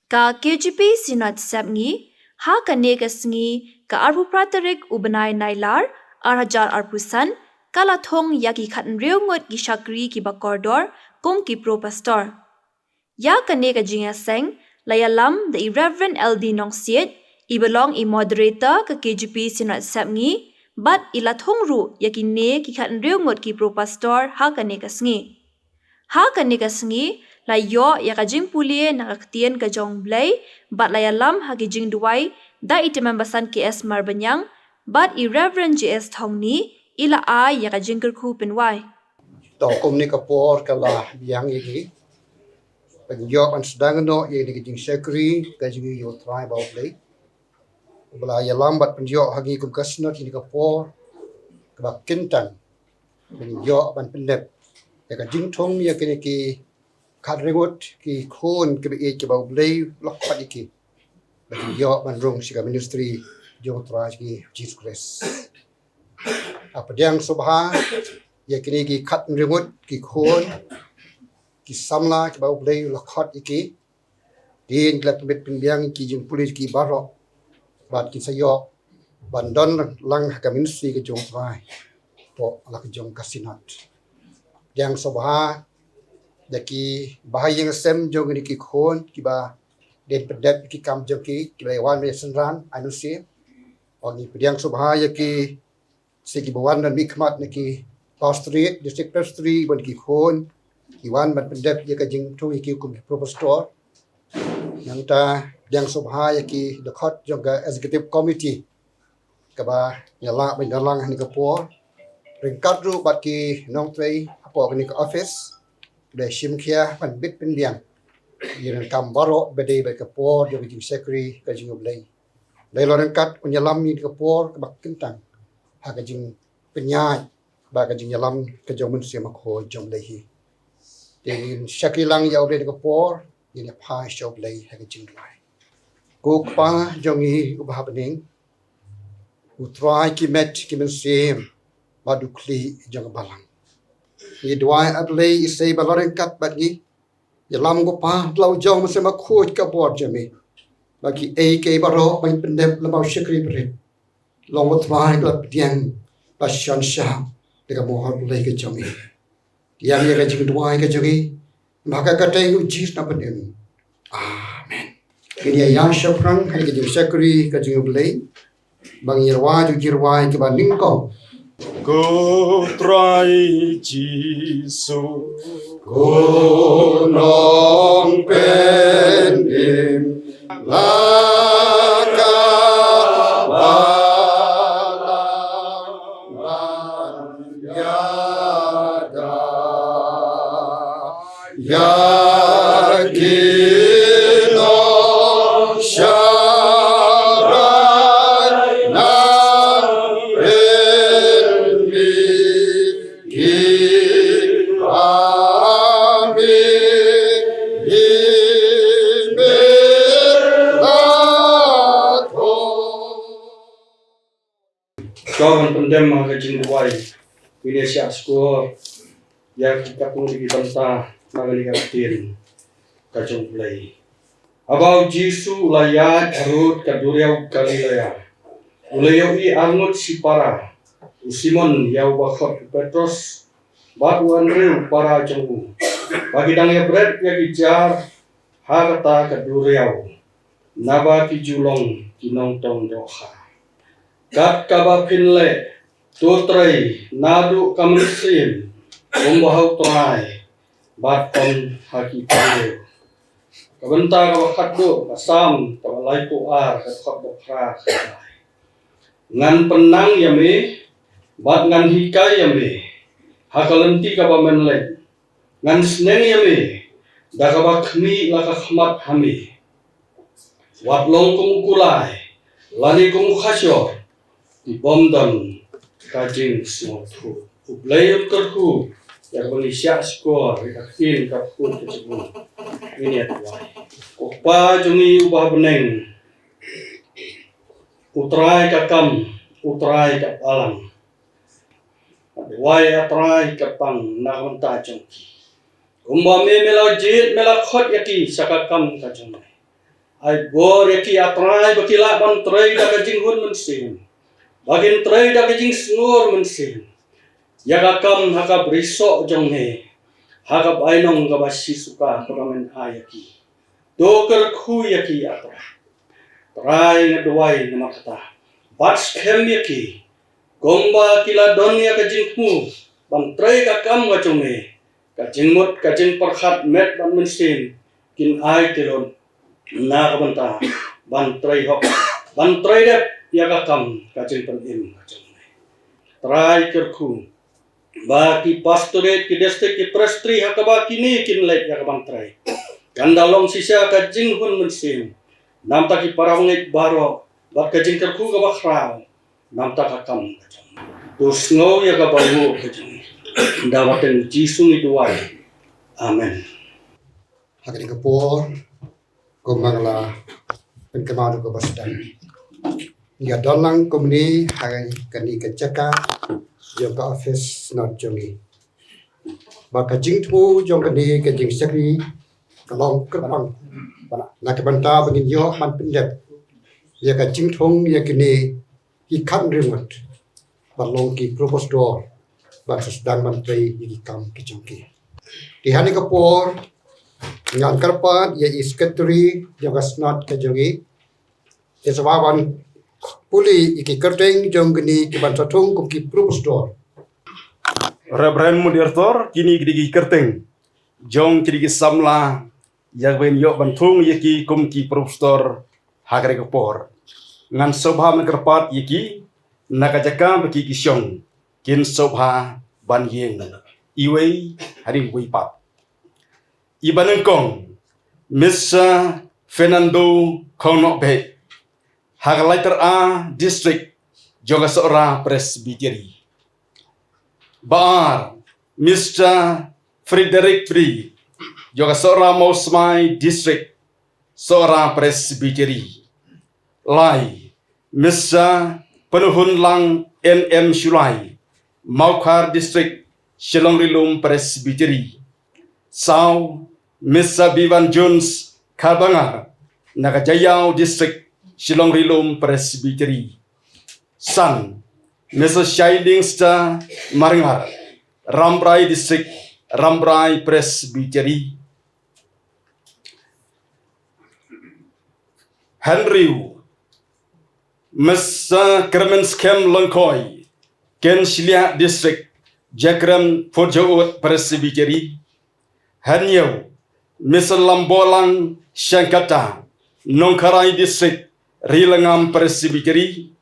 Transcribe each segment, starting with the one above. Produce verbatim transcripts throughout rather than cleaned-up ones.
Ka K J P Synod Sepngi, ha kane ka sngi ka arphew phra tarik u bnai Nailar, ar hajar arphew san, ka la thung ïa ki khathynriew ngut ki shakri kiba kordor kum ki pro pastor. Ïa kane ka jingïaseng la ïalam da i Reverend L D Nongsiej, i ba long i moderator ka K J P Synod Sepngi, bad i la thung ruh ïa kine ki khathynriew ngut ki pro pastor ha kane ka sngi. Ha kane ka sngi, la ïoh ïa ka jingpule na ka ktien ka jong U Blei, bad la ïalam ha ki jingduwai da i Tymmen Basan K S Marbaniang, bad i Reverend J S Thongni, i la ai ïa ka jingkyrkhu pynwai. To, kum kane ka por ka la biang ïa ngi ban ïoh ban sdang noh ïa kane ka jingshakri ka jong ngi ïa U Trai bad U Blei, uba la ïalam bad pynïoh ha ngi kum ka Synod ïa kane ka por kaba kyntang ban ïoh ban pyndep ïa ka jingthung ïa kine ki khathynriew ngut ki khun kiba ïeit kiba U Blei u la khot ïa ki ban ïoh ban rung sha ka ministry jong U Trai jong ngi Jisu Khrist. Nga pdiang sngewbha ïa kine ki khathynriew ngut ki khun ki samla kiba U Blei u la khot ïa ki. Dei ki la pynbit pynbiang ki jingpule ki baroh bad kin sa ïoh ban don lang ha ka ministry ka jong U Trai, hapoh la ka jong ka Synod. Pdiang sngewbha ïa ki bahaïing sem jong kine ki khun kiba dei pyndep ki kam jong ki, kiba la wan na synran, ai mynsiem. Ngi pdiang sngewbha ïa ki, sa kiba wan ban mihkhmat na ki pastorate, district pastorate, bad ki khun ki wan ban pyndep ïa ka jingthung ïa ki kum ki pro pastor. Nangta pdiang sngewbha ïa ki dkhot jong ka executive committee kaba ïalam ban ïalang ha kane ka por, ryngkat ruh bad ki nongtrei hapoh kane ka office, kiba shim khia ban bit pynbiang ïa ka kam baroh ba dei bad ka por jong ka jingshakri ka jong U Blei. Dei la ryngkat un ïalam ïa ka por kaba kyntang ha ka jingpynïaid bad ka jingïalam ka jong U Mynsiem Bakhuid jong U Blei hi. Te ngin shakri lang ïa U Blei ha kane ka por, ngin ïa phai sha U Blei ha ka jingduwai. Ko Kpa jong ngi uba ha bneng, U Trai ki met ki mynsiem bad u khlieh jong ka balang, ngi duwai, A Blei, isei ba la ryngkat bad ngi. Ïalam, ko Kpa, da la u jong U Mynsiem Bakhuid ka bor jong me, ba kiei kiei baroh ba ngi pyndep lem bad u shakri barit, long U Trai ka la pdiang bad shaoh shah da ka mohor Blei ka jong me. Ïa kane ka jingduwai ka jong ngi, ha ka kyrteng U Jisu nongpynim. Amen. Ngin ïa ïaid shaphrang ha ka jingshakri ka jong U Blei. Ba ngin ïa rwai ïa ki rwai kiba nyngkong. Ko Trai Jisu, ko nongpynim, la ka balang ban ïada ïa ki nongsharai na pynmih ki ami hi mir la thong. Shwa ban pyndem ha ka jingduwai, ngin ïa shah shkor ïa ki katto katne ki bynta na kane ka ktien ka jong U Blei. Haba u Jisu u la ïaid harud ka duriaw Galilea, u la ïohi arngut shipara, u Simon ïa uba khot u Petros, bad u Andrew para jong u, ba ki dang ïa bret ïa ki jar ha kata ka duriaw, naba ki ju long ki nongtong dohkha. Kat kaba phin leh, to trei naduh ka mynsiem, kumba ha U Trai bad ym ha ki briew. Ka bynta kaba khatduh, ka Salm kaba laiphew ar, ka dkhot ba phra ka ong: Ngan pynnang ïa me bad ngan hikai ïa me ha ka lynti kaba men leit. Ngan sneng ïa me da kaba khmih la ka khmat ha me. Wat long kum u kulai lane kum u khashor, ki bym don ka jingsngewthuh. U Blei un kyrkhu ïa kaba ngi shah shkor ïa ka ktien ka jong u. Ngin ïa duwai. Ko Kpa jong ngi uba ha bneng, U Trai ka kam, U Trai ka balang. Duwai, A Trai, ka pang na ka bynta jong ki, kumba me, me la jied, me la khot ïa ki sha ka kam ka jong me. Ai bor ïa ki, A Trai, ba ki lah ban trei da ka jinghun mynsiem, ba kin trei da ka jingsngur mynsiem ïa ka kam ha ka brisoh jong me, ha ka bainong kaba shisha kaba men ai ïa ki. To kyrkhu ïa ki, A Trai. Trai, nga duwai namar kata, bat skhem ïa ki, kumba ki la don ïa ka jingthmu ban trei ka kam ka jong me, ka jingmut, ka jingpyrkhat met bad mynsiem kin ai tylli na ka bynta ban trei hok, ban trei dep ïa ka kam ka jingpynim ka jong me. Trai, kyrkhu ba ki pastorate, ki district, ki presbytery ha kaba kine kin leit ïa ka ban trei, kan da long shisha ka jinghun mynsiem namar ki para bangeit baroh, bad ka jingkyrkhu kaba khraw namar ka kam ka jong me. To sngew ïa ka bynta ka jong me. Da ka kyrteng Jisu ngi duwai. Amen. Ha kane ka por, kumba nga la pynkynmaw ha kaba sdang, ngi ïa don lang kumne ha kane ka jaka jong ka office Synod jong ngi. Ba ka jingthmu jong kane ka jingshakri ka long kyrpang, na ka bynta ba ngin ïoh ban pyndep ïa ka jingthung ïa kine ki khathynriew ngut ban long ki Pro Pastor, ban sa sdang ban trei ïa ki kam ki jong ki. Te ha kane ka por, ngan kyrpad ïa i Secretary jong ka Synod ka jong ngi, te sa wan ban pule ïa ki kyrteng jong kine ki ban sa thung kum ki Pro Pastor. Reverend Moderator, kine ki dei ki kyrteng jong kine ki samla ïa kiba ngin ïoh ban thung ïa ki kum ki Pro Pastor ha kane ka por. Ngan sngewbha ban kyrpad ïa ki na ka jaka ba ki ki shong, kin sngewbha ban ïeng iwei hadien iwei pat. I ba nyngkong, Mister Fernando Khongnohbeh, ha ka Laittyr A District jong ka Sohra Presbytery. Ba ar, Mister Frederick Pri, jong ka Sohra Mawsmai District, Sohra Presbytery. Lai, Mister Pynhunlang N M Shullai, Mawkhar District, Shillong Ri Lum Presbytery. Saw, Mister Biwan Jones Kharbangar, na ka Jaïaw District, Shillong Ri Lum Presbytery. San, Mister Shining Star Marngar, Rambrai District, Rambrai Presbytery. Hynriew, Mister Kyrmenskhem Lyngkhoi, Khenshliah District, Jakrem Phutjaud Presbytery. Hynñiew, Mister Lambolang Shangkata, Nongkharai District, Rilangam Presbytery.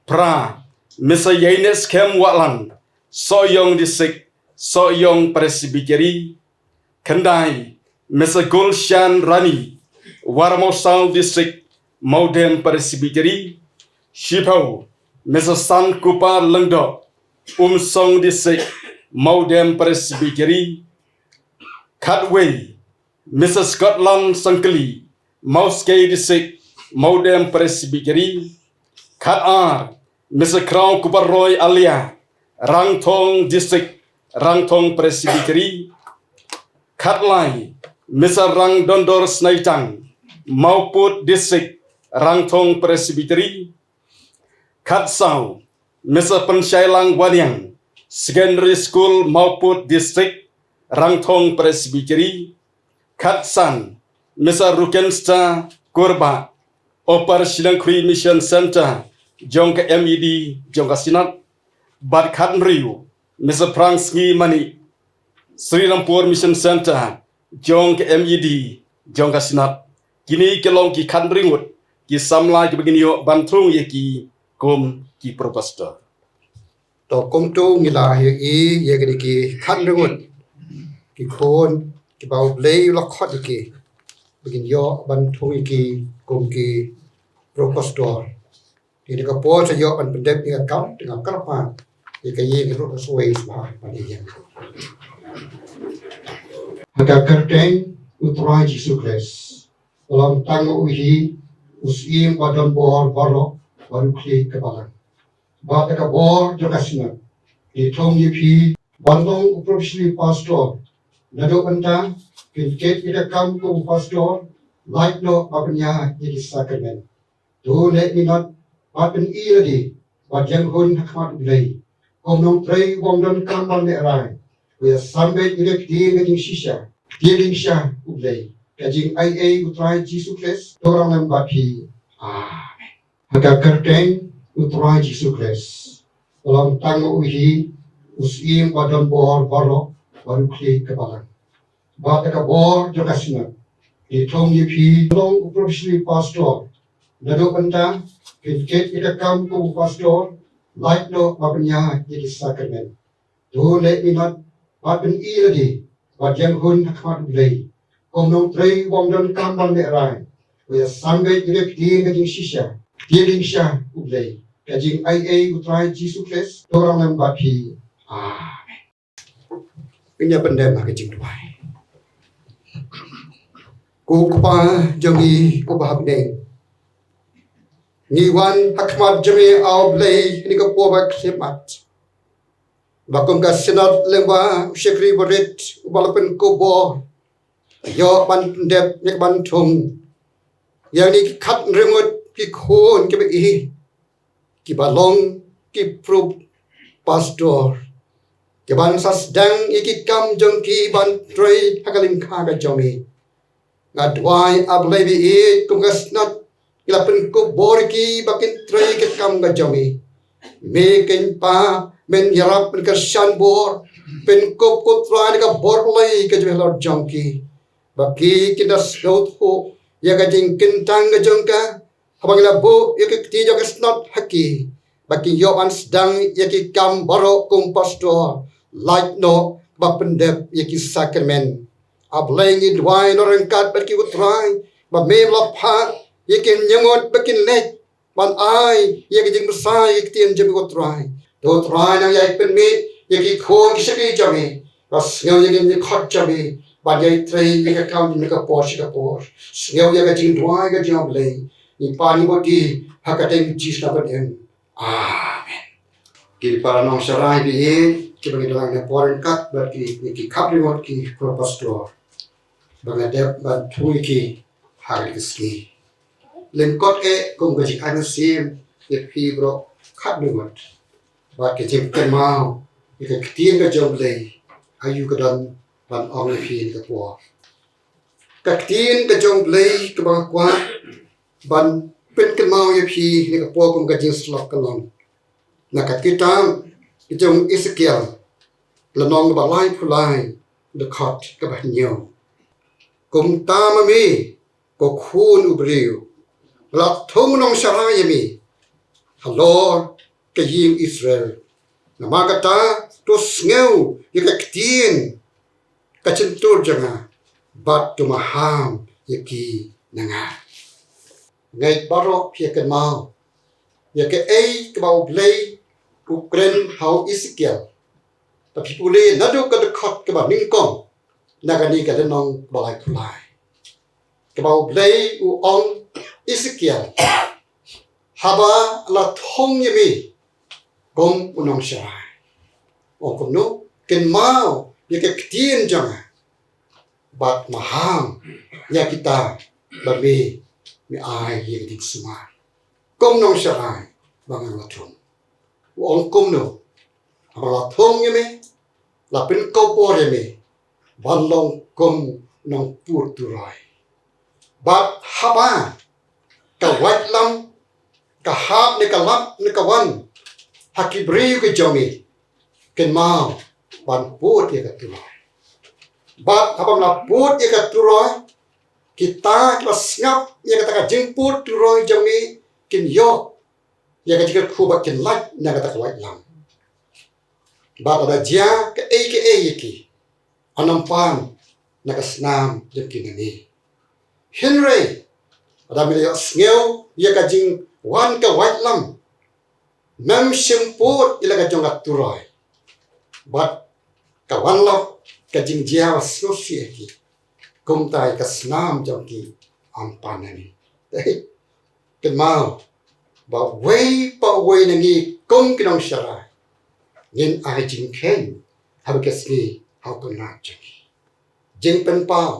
Phra, Mister Ïainetskhem Wahlang, Sohiong District, Sohiong Presbytery. Khyndai, Mister Gulshan Rani, Warmawsaw District, Mawdem Presbytery. Shiphew, Mister Sankupa Lyngdoh, Umsong District, Mawdem Presbytery. Khatwei, Mister Scotland Sangkli, Mawskei District, Mawdem Presbytery. Khatar, Mister Kraw Kuparoi Alia, Rangthong District, Rangthong Presbytery. Khatlai, Mister Rangdondor Snaitang, Mawpud District, Rangthong Presbytery. Khatsaw, Mister Pynshailang Waniang, Secondary School, Mawpud District, Rangthong Presbytery. Khatsan, Mister Rukenstar Kurbah, Upper Shillong Khri Mission Centre, jong ka M E D, jong ka Synod. Bad khathynriew, Mister Phrang Sngi Mani, Sri Rampur Mission Centre, jong ka M E D, jong ka Synod. Kine ki long ki khathynriew ngut ki samla kiba ngin ïoh ban thung ïa ki kum ki Pro Pastor. To kumto ngi la ïohi ïa kine ki khathynriew ngut ki khun kiba U Blei u la khot ïa ki ba ngin ïoh ban thung ïa ki kum ki Pro Pastor. Te ha kane ka por sa ïoh ban pyndep ïa ka kam, te nga kyrpad ïa ka ïing ruh ka sawei sbha ban ïeng. Ha ka kyrteng U Trai Jisu Khrist, uba long tang ma u hi u Syiem ba don bor baroh, bad u khlieh ka balang. Bad da ka bor jong ka Synod, ngi thung ïa phi ban long u Pro Presbytery Pastor. Naduh mynta, phin kit ïa ka kam kum u Pastor, Lait noh ba pynïaid ïa ki sakramen. To leh minot bad pyni lade bad ïeng hun ha khmat U Blei. Kum nongtrei u bym donkam ban lehrai, u ïasam beit ïa ka ktien ka jingshisha, ktien jingshisha U Blei, ka jingaiei U Trai Jisu Khrist, to rangbah lem bad phi. Amen. Ha ka kyrteng U Trai Jisu Khrist, u long tang ma u hi u syiem ba don bor baroh bad u khlieh ka balang. Bad da ka bor jong ka Synod ngi thung ïa phi long u Probationary Pastor. Naduh mynta phin kit ïa ka kam kum u Pastor, lait noh ba pynïaid ïa ki sakramen. To leh minot bad pyni lade bad ïeng hun ha khmat U Blei. Kum nongtrei u bym donkam ban lehrai, u ïasam beit ïa ka ktien ka jingshisha, ktien jingshisha U Blei, ka jingaiei U Trai Jisu Khrist, to rangbah lem bad phi. Amen. Ngin ïa pyndem ha ka jingduwai. Ko Kpa jong ngi uba ha bneng, ngi wan ha khmat jong me, A Blei, ha kane ka por ba khyllipmat, ba kum ka Synod lyngba u shakri barit uba la pynkup bor, ïoh ban pyndep, ïoh ban thung ïa kine ki khathynriew ngut ki khun kiba ïeit, kiba long ki Pro Pastor, kiban sa sdang ïa ki kam jong ki ban trei ha ka lyngkha ka jong me. Nga duwai, A Blei ba ïeit, kum ka Synod ngi la pynkup bor ïa ki ba kin trei ïa ka kam ka jong me. Me keiñ Pa, men ïarap, men kyrshan bor, pynkup, ko Trai, ïa ka bor Blei ka jong me halor jong ki, ba ki kin da sngewthuh ïa ka jingkyntang ka jong ka, haba ngi la buh ïa ka kti jong ka Synod ha ki, ba kin ïoh ban sdang ïa ki kam baroh kum Pastor, lait noh ba pyndep ïa ki sakramen. A Blei, ngi duwai noh ryngkat bad ki, ko Trai, ba me la phah ïa ki hynñiew ngut ba kin leit ban ai ïa ka jingmynsiem ïa ka ktien jong me, ko Trai. To Trai, nang ïai pynmih ïa ki khun ki shakri jong me, ba sngew ïa ka jingkhot jong me ban ïai trei ïa ka kam na ka por sha ka por. Sngew ïa ka jingduwai ka jong U Blei. Ngi pan ngi bud ha ka kyrteng Jisu naba im. Amen. Ki para nongsharai ba ïeit, kiba ngi dang nang por ryngkat bad ki, ki khathynriew ngut ki Pro Pastor, ba nga dep ban thung ïa ki ha kane ka sngi. Lyngkot eh kum ka jingai mynsiem ïa phi baroh khathynriew ngut, bad ka jingkynmaw ïa ka ktien ka jong U Blei, aïu ka don ban ong ïa phi ha kane ka por. Ka ktien ka jong U Blei kaba nga kwah ban pynkynmaw ïa phi ha kane ka por kum ka jingsyllok ka long na ka kitab ka jong u Esekiel, lynnong kaba laiphew lai, dkhot kaba hynñiew. Kumta ma me, ko khun u briew, la thung nongsharai ïa me halor ka ïing Israel. Namar kata, to sngew ïa ka ktien ka jingtur jong nga, bad to maham ïa ki na nga. Ngeit baroh phi ïa kynmaw ïa kaei kaba U Blei u kren ha u Esekiel. Ba phi pule naduh ka dkhot kaba nyngkong na kane ka lynnong kaba laiphew lai, kaba U Blei u ong, Esekiel, haba la thung ïa me kum u nongsharai, ong kumno, kynmaw ïa ka ktien jong nga, bad maham ïa kita ba me, me ai ïa ka jingsumar kum nongsharai ba nga la thung. U ong kumno? Haba la thung ïa me, la pynkup bor ïa me ban long kum u nongput turoi. Bad haba ka waitlam ka hap ne ka lap ne ka wan ha ki briew ki jong me, kynmaw ban put ïa ka turoi. Bad haba me la put ïa ka turoi, kita kiba sngap ïa kata ka jingput turoi jong me kin ïoh ïa ka jingkyrkhu bad kin lait na kata ka waitlam. Bad lada jia kaei kaei ïa ki, ym pan na ka snam jong ki nangne. Hynrei lada me la ïohsngew ïa ka jingwan ka waitlam, mem shym put ïa la ka jong ka turoi, bad ka wan lap ka jingjia ba sngewsih ïa ki, kumta ïa ka snam jong ki ym pan nangne. Kynmaw ba uwei pa uwei na ngi kum ki nongsharai, ngin ai jingkheiñ ha kaba ka sngi ha u Kynrad jong ngi. Jingpynpaw,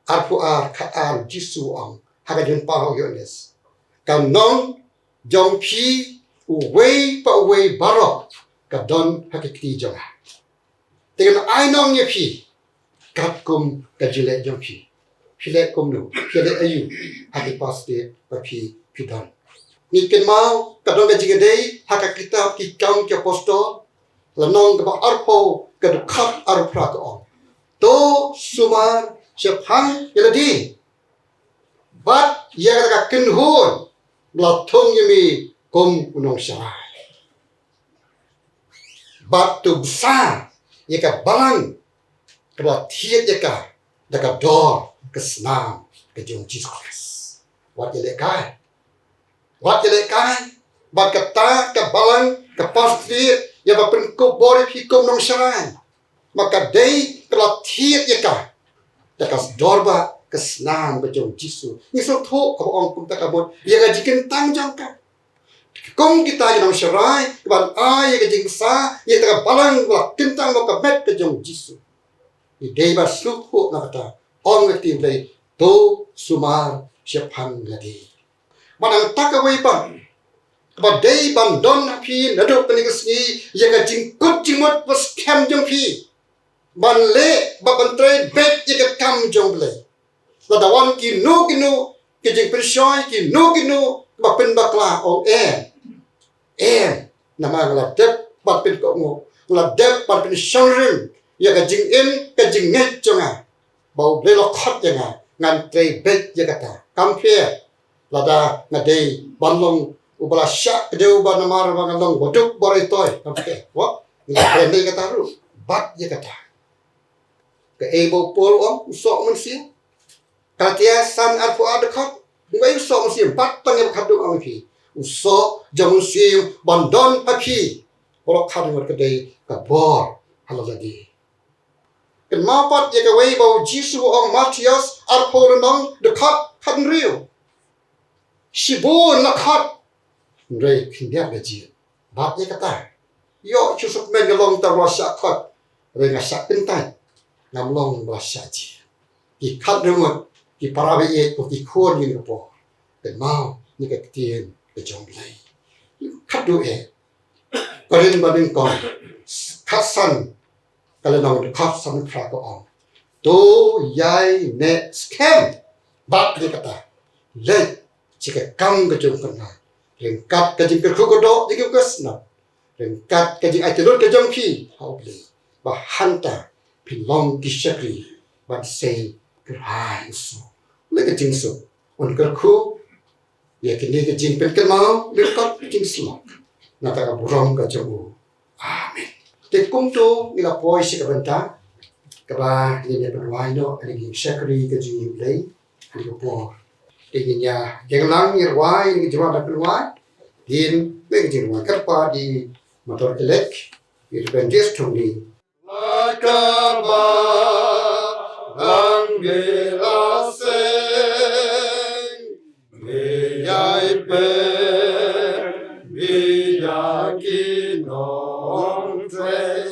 arphew ar, khatar, Jisu u ong ha ka jingpang u Ïoannis, ka nong jong phi uwei pa uwei baroh ka don ha ki kti jong nga. Te ngan ai nong ïa phi katkum ka jingleh jong phi. Phi leh kumno? Phi leh aïu ha ki pastor ba phi, phi don? Ngi kynmaw ka don ka jingïadei ha ka kitab Ki Kam ki Apostol, lynnong kaba arphew, ka dkhot arphew phra, ka ong: To sumar shaphang ïa lade bad ïa kata ka kynhun ba la thung ïa me kum u nongsharai, bad to bsa ïa ka balang kaba la thied ïa ka da ka dor ka snam ka jong u Jisu Khrist. Wat ïalehkai. Wat ïalehkai bad kata ka balang, ka pastor, ïa ba pynkup bor ïa phi kum nongsharai. Ma ka dei kaba la thied ïa ka da ka dor bad ka snam ka jong u Jisu. Ngi sngewthuh haba ong kumta ka mut ïa ka jingkyntang jong ka. Kum kita ki nongsharai kiban ai ïa ka jingbsa ïa kata ka balang ba la kyntang, ba ka met ka jong u Jisu. Ngi dei ban sngewthuh na kata. Ong ka ktien Blei, to sumar shaphang lade. Bad nangta kawei pat kaba dei ban don ha phi naduh kane ka sngi, ïa ka jingkut jingmut ba skhem jong phi ban leh bad ban trei beit ïa ka kam jong u Blei. Lada wan kino kino ki jingpynshoi, kino kino kiba pynbakla, ong em. Em, namar nga la dep ban pynkohnguh, nga la dep ban pynshongrim ïa ka jingim, ka jingngeit jong nga, ba u Blei u la khot ïa nga, ngan trei beit ïa kata. Kam pher lada nga dei ban long uba la shah kdew bad namar ba nga long uba duk bad uba ithuh, kam pher. Wat, nga kren ïa kata ruh, bat ïa kata. Kaei ba u Paul u ong, u soh mynsiem? Galatia san arphew ar dkhot. Ïa u soh mynsiem, bat tang ïa ba khatduh, ong ïa phi. U soh jong mynsiem ban don ha phi, u la khatduh, ka dei ka bor ha lade. Kynmaw pat ïa kawei ba u Jisu u ong, Mathaios arphew lynnong, dkhot khathynriew. Shibun la khot, hynrei khyndiat la jied. Bat ïa kata. Ïoh shuh shuh kmen nga long tang ba la shah khot, hynrei nga shah kyntait, ngam long ba la shah jied. Ki khathynriew ngut ki para baieit, ko ki khun, ïa kane ka por, kynmaw ïa ka ktien ka jong u Blei. Khatduh eh, Korinth banyngkong khatsan, ka lynnong dkhot sanphew phra, ka ong, to ïaineh skhem. Bad ïa kata, leit sha ka kam ka jong u Kynrad ryngkat ka jingkyrkhu kyrdoh jong ki nongshun, ryngkat ka jingaiti lut ka jong phi ha u Blei, ba hangta phin long ki shakri ban sei kyrhai u Soh. Leh ka jingsuk, un kyrkhu ïa kine ki jingpynkynmaw lyngkot ki jingsyllok, na ka bynta ka burom ka jong u. Amen. Te kumto ngi la poi sha ka bynta kaba ngin ïa pynwai noh ïa kane ka jingshakri ka jong u Blei ha kane ka por. Te ngin ïa ïeng lang, ngin rwai ïa kane ka jingwan da pynwai. Ngin ïa ka jingrwai kyrpad ïa i Mother Elect, ïa i Reverend J S Thongni. La kaba lang bela seng, bela ïai pynbeit ïa ki nongtrei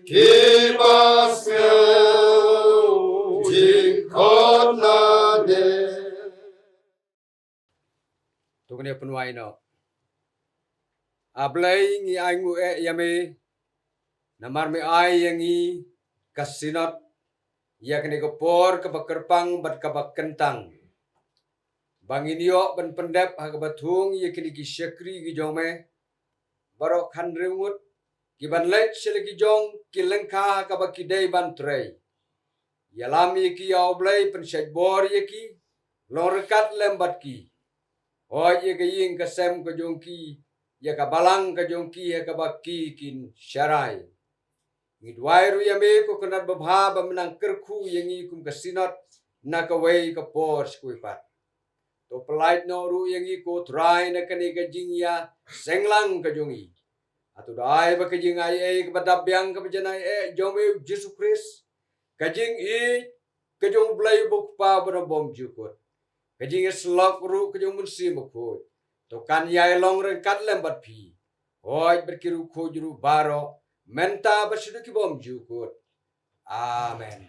kiba sngew jingkhot na ne. To ngin ïa pynwai noh. A Blei, ngi ainguh eh ïa me namar me ai ïa ngi ka Synod, ïa kane ka por kaba kyrpang bad kaba kyntang, ba ngin ïoh ban pyndep ha kaba thung ïa kine ki shakri ki jong me baroh khathynriew ngut, kiban leit sha la ki jong ki lyngkha ha kaba ki dei ban trei. Ïalam ïa ki, ïa U Blei, pynshait bor ïa ki, long ryngkat lem bad ki. Hoi ïa ka ïing ka sem ka jong ki, ïa ka balang ka jong ki ha kaba ki kin sharai. Ngi duwai ruh ïa me, ko Kynrad babha, ba men nang kyrkhu ïa ngi kum ka Synod na kawei ka por sha kawei pat. To pyllait noh ruh ïa ngi, ko Trai, na kane ka jingïaseng lang ka jong ngi. Hato dei ba ka jingai ei kaba dap biang kaba janai eh jong me U Jisu Khrist, ka jingïeit ka jong U Blei U Kpa uba don bymjukut, ka jingïasyllok ruh ka jong U Mynsiem Bakhuid, to kan ïai long ryngkat lem bad phi, hoi bad ki riewkhuid ruh baroh, mynta bad shaduh ki bymjukut. Amen.